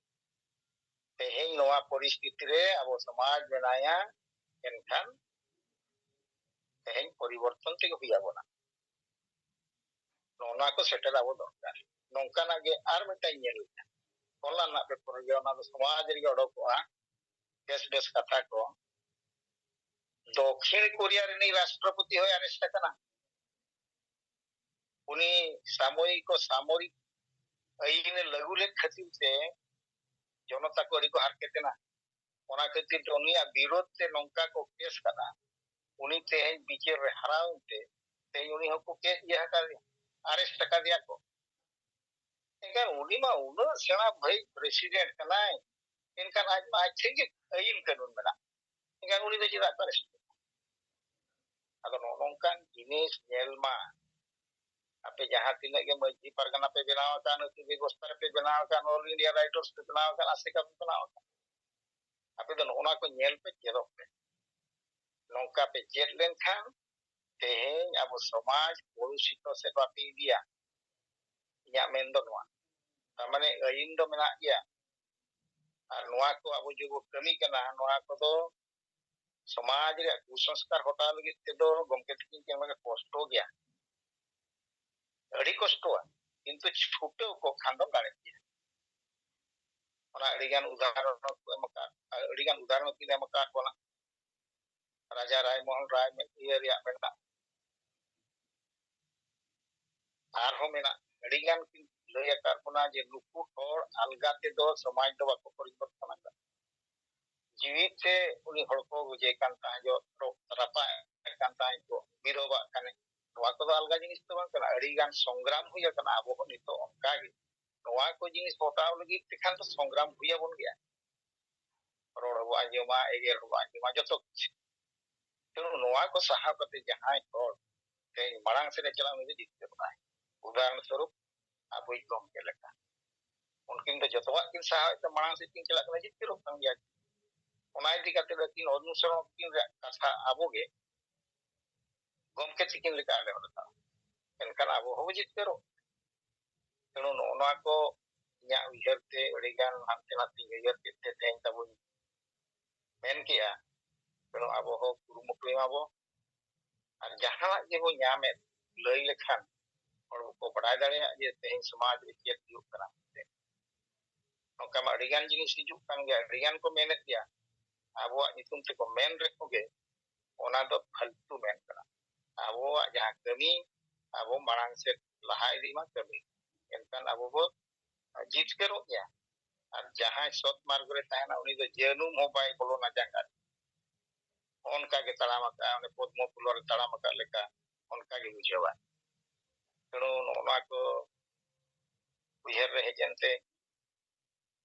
ᱛᱮᱦᱮᱧ ᱱᱚᱣᱟ ᱯᱚᱨᱤᱥᱛᱷᱤᱛᱤ ᱨᱮ ᱟᱵᱚ ᱥᱚᱢᱟᱡᱽ ᱢᱮᱱᱟᱭᱟ, ᱮᱱᱠᱷᱟᱱ ᱛᱮᱦᱮᱧ ᱯᱚᱨᱤᱵᱚᱨᱛᱚᱱ ᱛᱮᱜᱮ ᱦᱩᱭ ᱟᱵᱚᱱᱟ᱾ ᱱᱚᱜᱼᱚ ᱱᱚᱣᱟ ᱠᱚ ᱥᱮᱴᱮᱨ ᱟᱵᱚ ᱫᱚᱨᱠᱟᱨ᱾ ᱱᱚᱝᱠᱟᱱᱟᱜ ᱜᱮ ᱟᱨ ᱢᱤᱫᱴᱟᱝ ᱧᱮᱞ ᱞᱮᱫᱟ, ᱦᱚᱞᱟ ᱨᱮᱱᱟᱜ ᱯᱮᱯᱟᱨ ᱨᱮᱜᱮ, ᱚᱱᱟ ᱫᱚ ᱥᱚᱢᱟᱡᱽ ᱨᱮᱜᱮ ᱚᱰᱚᱠᱚᱜᱼᱟ, ᱵᱮᱥ ᱵᱮᱥ ᱠᱟᱛᱷᱟ ᱠᱚ᱾ ᱫᱚᱠᱷᱤᱱ ᱠᱳᱨᱤᱭᱟ ᱨᱤᱱᱤᱡ ᱨᱟᱥᱴᱨᱚᱯᱚᱛᱤ ᱦᱚᱸᱭ ᱟᱨᱮᱥᱴ ᱟᱠᱟᱱᱟ᱾ ᱩᱱᱤ ᱥᱟᱢᱚᱭᱤᱠ ᱠᱚ ᱥᱟᱢᱚᱨᱤᱠ ᱟᱹᱭᱤᱱ ᱮ ᱞᱟᱹᱜᱩ ᱞᱮᱫ ᱠᱷᱟᱹᱛᱤᱨ ᱛᱮ ᱡᱚᱱᱚᱛᱟ ᱠᱚ ᱟᱹᱰᱤ ᱠᱚ ᱦᱟᱨᱠᱮᱛ ᱮᱱᱟ᱾ ᱚᱱᱟ ᱠᱷᱟᱹᱛᱤᱨ ᱛᱮ ᱩᱱᱤᱭᱟᱜ ᱵᱤᱨᱳᱫᱷ ᱛᱮ ᱱᱚᱝᱠᱟ ᱠᱚ ᱠᱮᱥ ᱠᱟᱫᱟ᱾ ᱩᱱᱤ ᱛᱮᱦᱮᱧ ᱵᱤᱪᱟᱹᱨ ᱨᱮ ᱦᱟᱨᱟᱣ ᱮᱱᱛᱮ ᱛᱮᱦᱮᱧ ᱩᱱᱤ ᱦᱚᱸᱠᱚ ᱠᱮᱥ ᱤᱭᱟᱹ ᱟᱠᱟᱫᱮᱭᱟ, ᱟᱨᱮᱥᱴ ᱟᱠᱟᱫᱮᱭᱟ ᱠᱚ᱾ ᱮᱱᱠᱷᱟᱱ ᱩᱱᱤ ᱢᱟ ᱩᱱᱟᱹᱜ ᱥᱮᱬᱟ ᱵᱷᱟᱹᱭ ᱯᱨᱮᱥᱤᱰᱮᱱᱴ ᱠᱟᱱᱟᱭ, ᱮᱱᱠᱷᱟᱱ ᱟᱡ ᱢᱟ ᱟᱡ ᱴᱷᱮᱱ ᱜᱮ ᱟᱹᱭᱤᱱ ᱠᱟᱹᱱᱩᱱ ᱢᱮᱱᱟᱜ, ᱮᱱᱠᱷᱟᱱ ᱩᱱᱤ ᱫᱚ ᱪᱮᱫᱟᱜ ᱠᱚ ᱟᱨᱮᱥᱴ? ᱟᱫᱚ ᱱᱚᱜᱼᱚ ᱱᱚᱝᱠᱟᱱ ᱡᱤᱱᱤᱥ ᱧᱮᱞ ᱢᱟ, ᱟᱯᱮ ᱡᱟᱦᱟᱸ ᱛᱤᱱᱟᱹᱜ ᱜᱮ ᱢᱟᱹᱡᱷᱤ ᱯᱟᱨᱜᱟᱱᱟ ᱯᱮ ᱵᱮᱱᱟᱣ ᱟᱠᱟᱱ, ᱟᱹᱛᱩ ᱵᱮᱵᱚᱥᱛᱷᱟ ᱨᱮᱯᱮ ᱵᱮᱱᱟᱣ ᱟᱠᱟᱱ, ᱚᱞ ᱤᱱᱰᱤᱭᱟ ᱨᱟᱭᱴᱟᱨᱥ ᱯᱮ ᱵᱮᱱᱟᱣ ᱟᱠᱟᱱ, ᱟᱥᱮᱠᱟ ᱯᱮ ᱵᱮᱱᱟᱣ ᱟᱠᱟᱱ, ᱟᱯᱮ ᱫᱚ ᱱᱚᱜᱼᱚ ᱱᱚᱣᱟ ᱠᱚ ᱧᱮᱞ ᱯᱮ, ᱪᱮᱫᱚᱜ ᱯᱮ᱾ ᱱᱚᱝᱠᱟ ᱯᱮ ᱪᱮᱫ ᱞᱮᱱᱠᱷᱟᱱ ᱛᱮᱦᱮᱧ ᱟᱵᱚ ᱥᱚᱢᱟᱡᱽ ᱠᱚᱞᱩᱥᱤᱛᱚ ᱥᱮᱫ ᱵᱟᱯᱮ ᱤᱫᱤᱭᱟ᱾ ᱤᱧᱟᱹᱜ ᱢᱮᱱ ᱫᱚ ᱱᱚᱣᱟ᱾ ᱛᱟᱨ ᱢᱟᱱᱮ ᱟᱹᱭᱤᱱ ᱫᱚ ᱢᱮᱱᱟᱜ ᱜᱮᱭᱟ, ᱟᱨ ᱱᱚᱣᱟ ᱠᱚ ᱟᱵᱚ ᱡᱮ ᱵᱚ ᱠᱟᱹᱢᱤ ᱠᱟᱱᱟ, ᱱᱚᱣᱟ ᱠᱚᱫᱚ ᱥᱚᱢᱟᱡᱽ ᱨᱮᱭᱟᱜ ᱠᱩᱥᱚᱝᱥᱠᱟᱨ ᱦᱚᱴᱟᱣ ᱞᱟᱹᱜᱤᱫ ᱛᱮᱫᱚ ᱜᱚᱢᱠᱮ ᱛᱟᱹᱠᱤᱱ ᱠᱤᱱ ᱢᱮᱱᱟ ᱠᱚᱥᱴᱚ ᱜᱮᱭᱟ, ᱟᱹᱰᱤ ᱠᱚᱥᱴᱚᱣᱟ, ᱠᱤᱱᱛᱩ ᱪᱷᱩᱴᱟᱹᱣ ᱠᱚᱜ ᱠᱷᱟᱱ ᱫᱚᱢ ᱫᱟᱲᱮᱜ ᱜᱮᱭᱟ᱾ ᱚᱱᱟ ᱟᱹᱰᱤᱜᱟᱱ ᱩᱫᱟᱦᱚᱨᱚᱱ ᱠᱚ ᱮᱢ ᱟᱠᱟᱫ, ᱟᱹᱰᱤᱜᱟᱱ ᱩᱫᱟᱦᱚᱨᱚᱱ ᱠᱤᱱ ᱮᱢ ᱟᱠᱟᱫ ᱵᱚᱱᱟ᱾ ᱨᱟᱡᱟ ᱨᱟᱭᱢᱳᱦᱚᱱ ᱨᱟᱭ ᱢᱮᱱ ᱤᱭᱟᱹ ᱨᱮᱭᱟᱜ ᱢᱮᱱᱟᱜ, ᱟᱨᱦᱚᱸ ᱢᱮᱱᱟᱜ, ᱟᱹᱰᱤᱜᱟᱱ ᱠᱤᱱ ᱞᱟᱹᱭ ᱟᱠᱟᱫ ᱵᱚᱱᱟ ᱡᱮ ᱱᱩᱠᱩ ᱦᱚᱲ ᱟᱞᱜᱟ ᱛᱮᱫᱚ ᱥᱚᱢᱟᱡᱽ ᱫᱚ ᱵᱟᱠᱚ ᱯᱚᱨᱤᱵᱚᱨᱛᱚᱱ ᱟᱠᱟᱫᱟ᱾ ᱡᱤᱣᱤ ᱛᱮ ᱩᱱᱤ ᱦᱚᱲ ᱠᱚ ᱜᱚᱡᱮ ᱠᱟᱱ ᱛᱟᱦᱮᱸᱫ, ᱨᱟᱯᱟᱜ ᱮᱫ ᱠᱟᱱ ᱛᱟᱦᱮᱸᱫ ᱠᱚ, ᱵᱤᱨᱳᱵᱟᱜ ᱠᱟᱱᱮ᱾ ᱱᱚᱣᱟ ᱠᱚᱫᱚ ᱟᱞᱜᱟ ᱡᱤᱱᱤᱥ ᱫᱚ ᱵᱟᱝ ᱠᱟᱱᱟ᱾ ᱟᱹᱰᱤ ᱜᱟᱱ ᱥᱚᱝᱜᱨᱟᱢ ᱦᱩᱭ ᱟᱠᱟᱱᱟ᱾ ᱟᱵᱚ ᱦᱚᱸ ᱱᱤᱛᱚᱜ ᱚᱱᱠᱟ ᱜᱮ ᱱᱚᱣᱟ ᱠᱚ ᱡᱤᱱᱤᱥ ᱦᱚᱴᱟᱣ ᱞᱟᱹᱜᱤᱫ ᱛᱮᱠᱷᱟᱱ ᱫᱚ ᱥᱚᱝᱜᱨᱟᱢ ᱦᱩᱭ ᱟᱵᱚᱱ ᱜᱮᱭᱟ᱾ ᱨᱚᱲ ᱦᱚᱸᱵᱚ ᱟᱸᱡᱚᱢᱟ, ᱮᱜᱮᱨ ᱦᱚᱸᱵᱚ ᱟᱸᱡᱚᱢᱟ, ᱡᱚᱛᱚ ᱠᱤᱪᱷᱩ᱾ ᱛᱮᱱᱩ ᱱᱚᱣᱟ ᱠᱚ ᱥᱟᱦᱟᱣ ᱠᱟᱛᱮ ᱡᱟᱦᱟᱸᱭ ᱦᱚᱲ ᱛᱮᱦᱮᱧ ᱢᱟᱲᱟᱝ ᱥᱮᱫ ᱮ ᱪᱟᱞᱟᱜ, ᱩᱱᱤ ᱫᱚ ᱡᱤᱛᱠᱟᱹᱨᱚᱜᱼᱟᱭ᱾ ᱩᱫᱟᱦᱚᱨᱚᱱ ᱥᱚᱨᱩᱯ, ᱟᱵᱚᱭᱤᱡ ᱜᱚᱢᱠᱮ ᱞᱮᱠᱟ᱾ ᱩᱱᱠᱤᱱ ᱫᱚ ᱡᱚᱛᱚᱣᱟᱜ ᱠᱤᱱ ᱥᱟᱦᱟᱣᱮᱫ ᱛᱮ ᱢᱟᱲᱟᱝ ᱥᱮᱫ ᱠᱤᱱ ᱪᱟᱞᱟᱜ ᱠᱟᱱᱟ, ᱡᱤᱛᱠᱟᱹᱨᱚᱜ ᱠᱟᱱ ᱜᱮᱭᱟ ᱠᱤᱱ᱾ ᱚᱱᱟ ᱤᱫᱤ ᱠᱟᱛᱮ ᱟᱹᱠᱤᱱ ᱚᱱᱩᱥᱚᱨᱚᱱ ᱠᱤᱱ ᱨᱮᱭᱟᱜ ᱠᱟᱛᱷᱟ ᱟᱵᱚ ᱜᱮ ᱜᱚᱢᱠᱮ ᱛᱤᱠᱤᱱ ᱞᱮᱠᱟ ᱟᱞᱮ ᱦᱚᱸᱞᱮ ᱛᱟᱲᱟᱢ᱾ ᱮᱱᱠᱷᱟᱱ ᱟᱵᱚ ᱦᱚᱸᱵᱚ ᱡᱤᱛᱠᱟᱹᱨᱚᱜ᱾ ᱛᱮᱱᱩ ᱱᱚᱜᱼᱚ ᱱᱚᱣᱟ ᱠᱚ ᱤᱧᱟᱹᱜ ᱩᱭᱦᱟᱹᱨ ᱛᱮ ᱟᱹᱰᱤᱜᱟᱱ ᱦᱟᱱᱛᱮ ᱱᱟᱛᱮᱧ ᱩᱭᱦᱟᱹᱨ ᱠᱮᱫ ᱛᱮ ᱛᱮᱦᱮᱧ ᱛᱟᱵᱚᱧ ᱢᱮᱱ ᱠᱮᱜᱼᱟ᱾ ᱛᱮᱱᱩ ᱟᱵᱚ ᱦᱚᱸ ᱠᱩᱨᱩᱢᱩᱴᱩᱭ ᱢᱟᱵᱚ᱾ ᱟᱨ ᱡᱟᱦᱟᱱᱟᱜ ᱜᱮᱵᱚ ᱧᱟᱢᱮᱫ, ᱞᱟᱹᱭ ᱞᱮᱠᱷᱟᱱ ᱦᱚᱲ ᱠᱚ ᱵᱟᱰᱟᱭ ᱫᱟᱲᱮᱭᱟᱜ ᱡᱮ ᱛᱮᱦᱮᱧ ᱥᱚᱢᱟᱡᱽ ᱨᱮ ᱪᱮᱫ ᱦᱩᱭᱩᱜ ᱠᱟᱱᱟ ᱢᱮᱱᱛᱮ᱾ ᱱᱚᱝᱠᱟ ᱢᱟ ᱟᱹᱰᱤᱜᱟᱱ ᱡᱤᱱᱤᱥ ᱦᱤᱡᱩᱜ ᱠᱟᱱ ᱜᱮᱭᱟ, ᱟᱹᱰᱤᱜᱟᱱ ᱠᱚ ᱢᱮᱱᱮᱫ ᱜᱮᱭᱟ᱾ ᱟᱵᱚᱣᱟᱜ ᱧᱩᱛᱩᱢ ᱛᱮᱠᱚ ᱢᱮᱱ ᱨᱮᱦᱚᱸ ᱜᱮ, ᱚᱱᱟ ᱫᱚ ᱯᱷᱟᱞᱛᱩ ᱢᱮᱱ ᱠᱟᱱᱟ᱾ ᱟᱵᱚᱣᱟᱜ ᱡᱟᱦᱟᱸ ᱠᱟᱹᱢᱤ, ᱟᱵᱚ ᱢᱟᱲᱟᱝ ᱥᱮᱫ ᱞᱟᱦᱟ ᱤᱫᱤᱜ ᱢᱟ ᱠᱟᱹᱢᱤ, ᱮᱱᱠᱷᱟᱱ ᱟᱵᱚ ᱵᱚ ᱡᱤᱛᱠᱟᱹᱨᱚᱜ ᱜᱮᱭᱟ᱾ ᱟᱨ ᱡᱟᱦᱟᱸᱭ ᱥᱚᱛ ᱢᱟᱨᱜᱽ ᱨᱮ ᱛᱟᱦᱮᱱᱟ, ᱩᱱᱤ ᱫᱚ ᱡᱟᱹᱱᱩᱢ ᱦᱚᱸ ᱵᱟᱭ ᱵᱚᱞᱚᱱᱟ ᱡᱟᱸᱜᱟ ᱨᱮ᱾ ᱚᱱᱠᱟ ᱜᱮ ᱛᱟᱲᱟᱢ ᱟᱠᱟᱫᱼᱟ, ᱚᱱᱮ ᱯᱚᱫᱢᱚ ᱯᱷᱩᱞᱚ ᱨᱮ ᱛᱟᱲᱟᱢ ᱟᱠᱟᱫ ᱞᱮᱠᱟ, ᱚᱱᱠᱟ ᱜᱮ ᱵᱩᱡᱷᱟᱹᱣᱟ᱾ ᱛᱮᱱᱩ ᱱᱚᱜᱼᱚ ᱱᱚᱣᱟ ᱠᱚ ᱩᱭᱦᱟᱹᱨ ᱨᱮ ᱦᱮᱡ ᱮᱱᱛᱮ,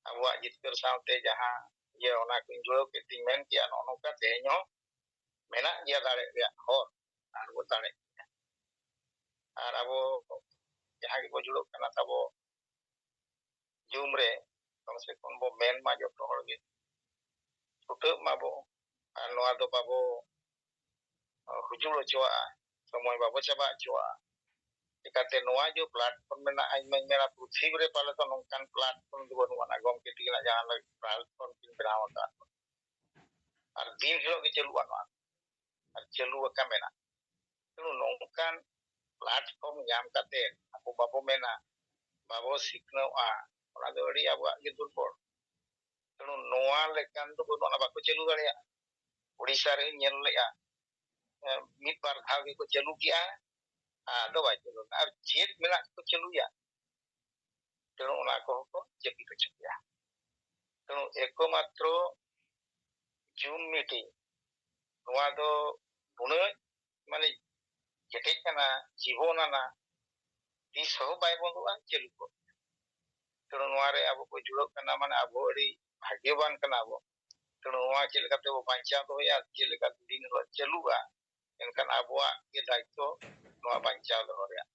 ᱟᱵᱚᱣᱟᱜ ᱡᱤᱛᱠᱟᱹᱨ ᱥᱟᱶᱛᱮ ᱡᱟᱦᱟᱸ ᱤᱭᱟᱹ, ᱚᱱᱟ ᱠᱚᱧ ᱡᱩᱲᱟᱹᱣ ᱠᱮᱫ ᱛᱤᱧ ᱢᱮᱱ ᱠᱮᱭᱟ, ᱱᱚᱜᱼᱚ ᱱᱚᱝᱠᱟ ᱛᱮᱦᱮᱧ ᱦᱚᱸ ᱢᱮᱱᱟᱜ ᱜᱮᱭᱟ ᱫᱟᱲᱮ ᱨᱮᱭᱟᱜ ᱦᱚᱨ, ᱟᱨ ᱵᱚ ᱫᱟᱲᱮᱜ ᱜᱮᱭᱟ᱾ ᱟᱨ ᱟᱵᱚ ᱡᱟᱦᱟᱸ ᱜᱮᱵᱚ ᱡᱩᱲᱟᱹᱜ ᱠᱟᱱᱟ ᱛᱟᱵᱚ ᱡᱩᱢ ᱨᱮ, ᱠᱚᱢ ᱥᱮ ᱠᱚᱢ ᱵᱚ ᱢᱮᱱ ᱢᱟ ᱡᱚᱛᱚ ᱦᱚᱲ ᱜᱮ, ᱪᱷᱩᱴᱟᱹᱜ ᱢᱟᱵᱚ᱾ ᱟᱨ ᱱᱚᱣᱟ ᱫᱚ ᱵᱟᱵᱚ ᱦᱩᱡᱩᱲ ᱦᱚᱪᱚᱣᱟᱜᱼᱟ, ᱥᱚᱢᱚᱭ ᱵᱟᱵᱚ ᱪᱟᱵᱟ ᱦᱚᱪᱚᱣᱟᱜᱼᱟ᱾ ᱪᱤᱠᱟᱹᱛᱮ ᱱᱚᱣᱟ ᱡᱮ platform ᱢᱮᱱᱟᱜᱼᱟ, ᱤᱧ ᱢᱟᱧ ᱢᱮᱱᱟ ᱯᱨᱚᱛᱷᱤᱵᱤ ᱨᱮ ᱯᱟᱞᱮ ᱫᱚ ᱱᱚᱝᱠᱟᱱ platform ᱫᱚ ᱵᱟᱹᱱᱩᱜ ᱟᱱᱟ, ᱜᱚᱢᱠᱮ ᱛᱤᱠᱤᱱᱟᱜ ᱡᱟᱦᱟᱸ ᱞᱮᱠᱟ platform ᱠᱤᱱ ᱵᱮᱱᱟᱣ ᱟᱠᱟᱫ, ᱟᱨ ᱫᱤᱱ ᱦᱤᱞᱳᱜ ᱜᱮ ᱪᱟᱹᱞᱩᱜᱼᱟ ᱱᱚᱣᱟ, ᱟᱨ ᱪᱟᱹᱞᱩ ᱟᱠᱟ ᱢᱮᱱᱟᱜᱼᱟ᱾ ᱛᱮᱱᱩ ᱱᱚᱝᱠᱟᱱ platform ᱧᱟᱢ ᱠᱟᱛᱮ ᱟᱵᱚ ᱵᱟᱵᱚ ᱢᱮᱱᱟ, ᱵᱟᱵᱚ ᱥᱤᱠᱷᱱᱟᱹᱣᱟ, ᱚᱱᱟ ᱫᱚ ᱟᱹᱰᱤ ᱟᱵᱚᱣᱟᱜ ᱜᱮ ᱫᱩᱨᱵᱚᱞ᱾ ᱛᱮᱱᱩ ᱱᱚᱣᱟ ᱞᱮᱠᱟᱱ ᱫᱚ ᱵᱟᱹᱱᱩᱜ ᱟᱱᱟ, ᱵᱟᱠᱚ ᱪᱟᱹᱞᱩ ᱫᱟᱲᱮᱭᱟᱜᱼᱟ᱾ ᱳᱰᱤᱥᱟ ᱨᱮᱧ ᱧᱮᱞ ᱞᱮᱜᱼᱟ, ᱮ, ᱢᱤᱫ ᱵᱟᱨ ᱫᱷᱟᱣ ᱜᱮᱠᱚ ᱪᱟᱹᱞᱩ ᱠᱮᱜᱼᱟ, ᱟᱫᱚ ᱵᱟᱭ ᱪᱟᱹᱞᱩ ᱞᱮᱱᱟ᱾ ᱟᱨ ᱪᱮᱫ ᱢᱮᱱᱟᱜ ᱠᱚ ᱪᱟᱹᱞᱩᱭᱟ? ᱛᱮᱱᱩ ᱚᱱᱟ ᱠᱚᱦᱚᱸ ᱠᱚ ᱡᱟᱹᱯᱤᱫ ᱦᱚᱪᱚ ᱠᱮᱜᱼᱟ᱾ ᱛᱮᱱᱩ ᱮᱠᱢᱟᱛᱨᱚ Zoom meeting, ᱱᱚᱣᱟ ᱫᱚ ᱩᱱᱟᱹᱜ ᱢᱟᱱᱮ ᱠᱮᱴᱮᱡ ᱠᱟᱱᱟ, ᱡᱤᱵᱚᱱ ᱟᱱᱟ, ᱛᱤᱥ ᱦᱚᱸ ᱵᱟᱭ ᱵᱚᱱᱫᱚᱜᱼᱟ, ᱪᱟᱹᱞᱩ ᱠᱚᱜ᱾ ᱛᱮᱱᱩ ᱱᱚᱣᱟ ᱨᱮ ᱟᱵᱚ ᱠᱚ ᱡᱩᱲᱟᱹᱜ ᱠᱟᱱᱟ, ᱢᱟᱱᱮ ᱟᱵᱚ ᱟᱹᱰᱤ ᱵᱷᱟᱜᱽᱭᱚᱵᱟᱱ ᱠᱟᱱᱟ ᱵᱚ᱾ ᱛᱮᱱᱩ ᱱᱚᱣᱟ ᱪᱮᱫ ᱞᱮᱠᱟᱛᱮ ᱵᱚ ᱵᱟᱧᱪᱟᱣ ᱫᱚᱦᱚᱭᱟ, ᱪᱮᱫ ᱞᱮᱠᱟ ᱫᱤᱱ ᱦᱤᱞᱳᱜ ᱪᱟᱹᱞᱩᱜᱼᱟ, ᱮᱱᱠᱷᱟᱱ ᱟᱵᱚᱣᱟᱜ ᱜᱮ ᱫᱟᱭᱤᱛᱛᱚ ᱱᱚᱣᱟ ᱵᱟᱧᱪᱟᱣ ᱫᱚᱦᱚ ᱨᱮᱭᱟᱜ᱾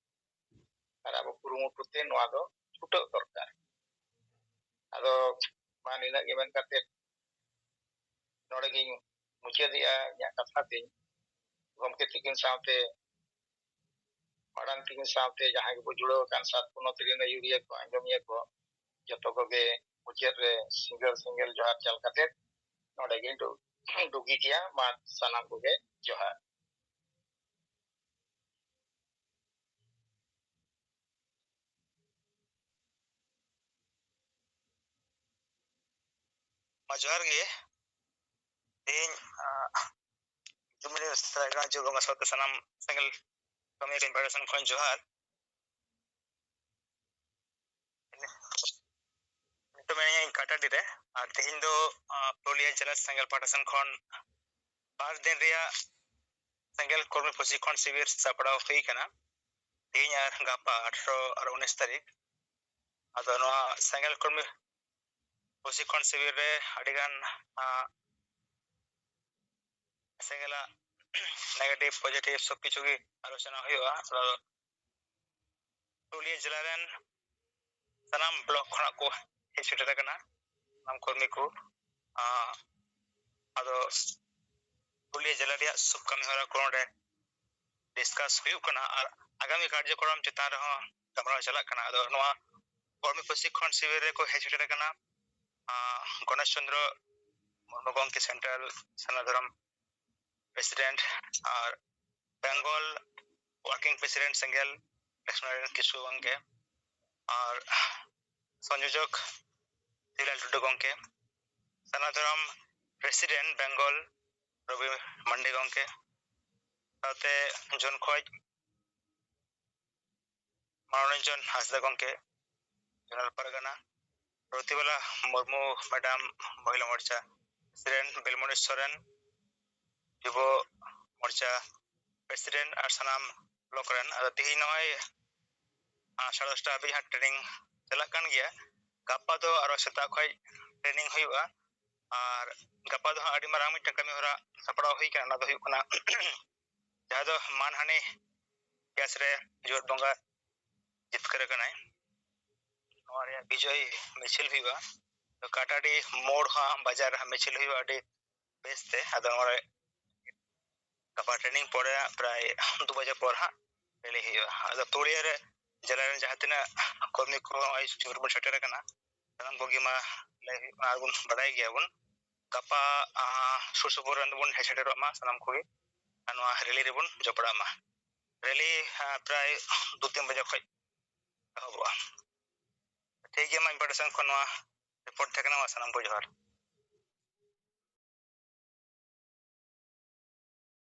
ᱟᱨ ᱟᱵᱚ ᱠᱩᱨᱩᱢᱩᱴᱩ ᱛᱮ ᱱᱚᱣᱟ ᱫᱚ ᱪᱷᱩᱴᱟᱹᱣ ᱫᱚᱨᱠᱟᱨ᱾ ᱟᱫᱚ ᱢᱟ ᱱᱤᱱᱟᱹᱜ ᱜᱮ ᱢᱮᱱ ᱠᱟᱛᱮ ᱱᱚᱰᱮ ᱜᱤᱧ ᱢᱩᱪᱟᱹᱫᱮᱜᱼᱟ ᱤᱧᱟᱹᱜ ᱠᱟᱛᱷᱟ ᱛᱤᱧ᱾ ᱜᱚᱢᱠᱮ ᱛᱤᱠᱤᱱ ᱥᱟᱶᱛᱮ, ᱢᱟᱲᱟᱝ ᱛᱤᱠᱤᱱ ᱥᱟᱶᱛᱮ ᱡᱟᱦᱟᱸᱭ ᱜᱮᱵᱚ ᱡᱩᱲᱟᱹᱣ ᱟᱠᱟᱱ ᱥᱟᱛ ᱯᱚᱱᱚᱛ ᱨᱮᱱ ᱟᱹᱭᱩᱨᱤᱭᱟᱹ ᱠᱚ, ᱟᱸᱡᱚᱢᱤᱭᱟᱹ ᱠᱚ, ᱡᱚᱛᱚ ᱠᱚᱜᱮ ᱢᱩᱪᱟᱹᱫ ᱨᱮ ᱥᱤᱸᱜᱟᱹᱲ ᱥᱮᱸᱜᱮᱞ ᱡᱚᱦᱟᱨ ᱪᱟᱞ ᱠᱟᱛᱮ ᱱᱚᱰᱮ ᱜᱮ ᱰᱩ-, ᱰᱩᱜᱤ ᱜᱮᱭᱟ᱾ ᱢᱟ ᱥᱟᱱᱟᱢ ᱠᱚᱜᱮ ᱡᱚᱦᱟᱨ᱾ ᱢᱟ ᱡᱚᱦᱟᱨ ᱜᱮ᱾ ᱛᱮᱦᱮᱧ, ᱟᱸ, ᱡᱩᱢᱤ ᱥᱟᱹᱜᱟᱹᱭ ᱡᱳᱲ ᱵᱚᱸᱜᱟ ᱥᱟᱶᱛᱮ ᱥᱟᱱᱟᱢ ᱥᱮᱸᱜᱮᱞ ᱠᱟᱹᱢᱤᱭᱟᱹ ᱠᱚ ᱯᱟᱦᱴᱟ ᱥᱮᱱ ᱠᱷᱚᱱ ᱡᱚᱦᱟᱨ᱾ ᱱᱤᱛᱚᱜ ᱢᱮᱱᱟᱧᱟ ᱤᱧ ᱠᱟᱴᱟᱰᱤ ᱨᱮ, ᱟᱨ ᱛᱮᱦᱮᱧ ᱫᱚ, ᱟᱸ, ᱯᱩᱨᱩᱞᱤᱭᱟᱹ ᱡᱮᱞᱟ ᱥᱮᱸᱜᱮᱞ ᱯᱟᱦᱴᱟ ᱥᱮᱱ ᱠᱷᱚᱱ ᱵᱟᱨ ᱫᱤᱱ ᱨᱮᱭᱟᱜ ᱥᱮᱸᱜᱮᱞ ᱠᱚᱨᱢᱤ ᱯᱨᱚᱥᱤᱠᱠᱷᱚᱱ ᱥᱤᱵᱤᱨ ᱥᱟᱯᱲᱟᱣ ᱦᱩᱭ ᱟᱠᱟᱱᱟ᱾ ᱛᱮᱦᱮᱧ ᱟᱨ ᱜᱟᱯᱟ ᱟᱴᱷᱨᱚ ᱟᱨ ᱩᱱᱤᱥ ᱛᱟᱹᱨᱤᱠᱷ᱾ ᱟᱫᱚ ᱱᱚᱣᱟ ᱥᱮᱸᱜᱮᱞ ᱠᱚᱨᱢᱤ ᱯᱨᱚᱥᱤᱠᱠᱷᱚᱱ ᱥᱤᱵᱤᱨ ᱨᱮ ᱟᱹᱰᱤᱜᱟᱱ, ᱟᱸ, ᱥᱮᱸᱜᱮᱞᱟᱜ negative positive ᱥᱚᱵ ᱠᱤᱪᱷᱩ ᱜᱮ ᱟᱞᱳᱪᱚᱱᱟ ᱦᱩᱭᱩᱜᱼᱟ᱾ ᱟᱫᱚ ᱯᱩᱨᱩᱞᱤᱭᱟᱹ ᱡᱮᱞᱟ ᱨᱮᱱ ᱥᱟᱱᱟᱢ block ᱠᱷᱚᱱᱟᱜ ᱠᱚ ᱦᱮᱡ ᱥᱮᱴᱮᱨ ᱟᱠᱟᱱᱟ, ᱥᱟᱱᱟᱢ ᱠᱚᱨᱢᱤ ᱠᱚ᱾ ᱟᱸ, ᱟᱫᱚ ᱯᱩᱨᱩᱞᱤᱭᱟᱹ ᱡᱮᱞᱟ ᱨᱮᱭᱟᱜ ᱥᱚᱵ ᱠᱟᱹᱢᱤ ᱦᱚᱨᱟ ᱠᱚ ᱱᱚᱰᱮ discuss ᱦᱩᱭᱩᱜ ᱠᱟᱱᱟ ᱟᱨ ᱟᱜᱟᱢᱤ ᱠᱟᱨᱡᱚᱠᱨᱚᱢ ᱪᱮᱛᱟᱱ ᱨᱮᱦᱚᱸ ᱜᱟᱞᱢᱟᱨᱟᱣ ᱪᱟᱞᱟᱜ ᱠᱟᱱᱟ᱾ ᱟᱫᱚ ᱱᱚᱣᱟ ᱠᱚᱨᱢᱤ ᱯᱨᱚᱥᱤᱠᱠᱷᱚᱱ ᱥᱤᱵᱤᱨ ᱨᱮᱠᱚ ᱦᱮᱡ ᱥᱮᱴᱮᱨ ᱟᱠᱟᱱᱟ, ᱟᱸ, ᱜᱚᱱᱮᱥ ᱪᱚᱸᱫᱽᱨᱚ ᱢᱩᱨᱢᱩ ᱜᱚᱢᱠᱮ, central ᱥᱟᱨᱱᱟ ᱫᱷᱚᱨᱚᱢ president, ᱟᱨ Bengal working president ᱥᱮᱸᱜᱮᱞ ᱞᱚᱠᱥᱢᱤ ᱱᱟᱨᱟᱭᱚᱱ ᱠᱤᱥᱠᱩ ᱜᱚᱢᱠᱮ, ᱟᱨ ᱥᱚᱝᱡᱳᱡᱚᱠ ᱫᱮᱵᱤᱞᱟᱞ ᱴᱩᱰᱩ ᱜᱚᱢᱠᱮ, ᱥᱟᱨᱱᱟ ᱫᱷᱚᱨᱚᱢ president Bengal ᱨᱚᱵᱤ ᱢᱟᱱᱰᱤ ᱜᱚᱢᱠᱮ, ᱥᱟᱶᱛᱮ ᱡᱚᱱ ᱠᱷᱚᱡ ᱢᱚᱱᱳᱨᱚᱧᱡᱚᱱ ᱦᱟᱸᱥᱫᱟ ᱜᱚᱢᱠᱮ, ᱡᱚᱱᱟᱞ ᱯᱟᱨᱜᱟᱱᱟ, ᱯᱨᱚᱛᱤᱵᱟᱞᱟ ᱢᱩᱨᱢᱩ ᱢᱮᱰᱟᱢ, ᱢᱚᱦᱤᱞᱟ ᱢᱳᱨᱪᱟ president, ᱵᱮᱞᱢᱚᱱᱤ ᱥᱚᱨᱮᱱ, ᱡᱩᱵᱚ ᱢᱳᱨᱪᱟ president, ᱟᱨ ᱥᱟᱱᱟᱢ block ᱨᱮᱱ᱾ ᱟᱫᱚ ᱛᱤᱦᱤᱧ ᱱᱚᱜᱼᱚᱭ, ᱟᱸ, ᱥᱟᱲᱮ ᱫᱚᱥᱴᱟ ᱦᱟᱹᱵᱤᱡ ᱦᱟᱸᱜ training ᱪᱟᱞᱟᱜ ᱠᱟᱱ ᱜᱮᱭᱟ᱾ ᱜᱟᱯᱟ ᱫᱚ ᱟᱨᱚ ᱥᱮᱛᱟᱜ ᱠᱷᱚᱡ training ᱦᱩᱭᱩᱜᱼᱟ᱾ ᱟᱨ ᱜᱟᱯᱟ ᱫᱚ ᱦᱟᱸᱜ ᱟᱹᱰᱤ ᱢᱟᱨᱟᱝ ᱢᱤᱫᱴᱟᱝ ᱠᱟᱹᱢᱤ ᱦᱚᱨᱟ ᱥᱟᱯᱲᱟᱣ ᱦᱩᱭ ᱠᱟᱱᱟ, ᱚᱱᱟ ᱫᱚ ᱦᱩᱭᱩᱜ ᱠᱟᱱᱟ ᱡᱟᱦᱟᱸ ᱫᱚ ᱢᱟᱱᱦᱟᱱᱤ ᱠᱮᱥ ᱨᱮ ᱡᱳᱴ ᱵᱚᱸᱜᱟ ᱡᱤᱛᱠᱟᱹᱨ ᱟᱠᱟᱱᱟᱭ, ᱱᱚᱣᱟ ᱨᱮᱭᱟᱜ ᱵᱤᱡᱚᱭ ᱢᱤᱪᱷᱤᱞ ᱦᱩᱭᱩᱜᱼᱟ᱾ ᱛᱚ ᱠᱟᱴᱟᱰᱤ ᱢᱳᱲ ᱦᱚᱸ ᱵᱟᱡᱟᱨ ᱨᱮ ᱦᱟᱸᱜ ᱢᱤᱪᱷᱤᱞ ᱦᱩᱭᱩᱜᱼᱟ ᱟᱹᱰᱤ ᱵᱮᱥᱛᱮ᱾ ᱟᱫᱚ ᱱᱚᱣᱟ ᱨᱮ ᱜᱟᱯᱟ ᱴᱨᱮᱱᱤᱝ ᱯᱚᱨᱮ ᱦᱟᱸᱜ ᱯᱨᱟᱭ ᱫᱩ ᱵᱟᱡᱮ ᱯᱚᱨ ᱦᱟᱸᱜ ᱨᱮᱞᱤ ᱦᱩᱭᱩᱜᱼᱟ᱾ ᱟᱫᱚ ᱯᱩᱨᱩᱞᱤᱭᱟᱹ ᱨᱮ ᱡᱮᱞᱟ ᱨᱮᱱ ᱡᱟᱦᱟᱸ ᱛᱤᱱᱟᱹᱜ ᱠᱚᱨᱢᱤ ᱠᱚ ᱱᱚᱜᱼᱚᱭ ᱥᱩᱨ ᱵᱚᱱ ᱥᱮᱴᱮᱨ ᱟᱠᱟᱱᱟ, ᱥᱟᱱᱟᱢ ᱠᱚᱜᱮ ᱢᱟ ᱞᱟᱹᱭ ᱦᱩᱭᱩᱜ ᱠᱟᱱᱟ, ᱟᱨ ᱵᱚᱱ ᱵᱟᱰᱟᱭ ᱜᱮᱭᱟᱵᱚᱱ ᱜᱟᱯᱟ ᱟᱸ, ᱥᱩᱨ ᱥᱩᱯᱩᱨ ᱨᱮᱱ ᱫᱚᱵᱚᱱ ᱦᱮᱡ ᱥᱮᱴᱮᱨᱚᱜ ᱢᱟ ᱥᱟᱱᱟᱢ ᱠᱚᱜᱮ, ᱟᱨ ᱱᱚᱣᱟ ᱨᱮᱞᱤ ᱨᱮᱵᱚᱱ ᱡᱚᱯᱲᱟᱜ ᱢᱟ᱾ ᱨᱮᱞᱤ ᱟᱸ, ᱯᱨᱟᱭ ᱫᱩ ᱛᱤᱱ ᱵᱟᱡᱮ ᱠᱷᱚᱡ ᱮᱦᱚᱵᱚᱜᱼᱟ᱾ ᱴᱷᱤᱠ ᱜᱮᱭᱟ, ᱢᱟ ᱤᱧ ᱯᱟᱦᱴᱟ ᱥᱮᱱ ᱠᱷᱚᱱ ᱱᱚᱣᱟ ᱨᱤᱯᱳᱨᱴ ᱛᱟᱦᱮᱸ ᱠᱟᱱᱟ᱾ ᱢᱟ ᱥᱟᱱᱟᱢ ᱠᱚ ᱡᱚᱦᱟᱨ᱾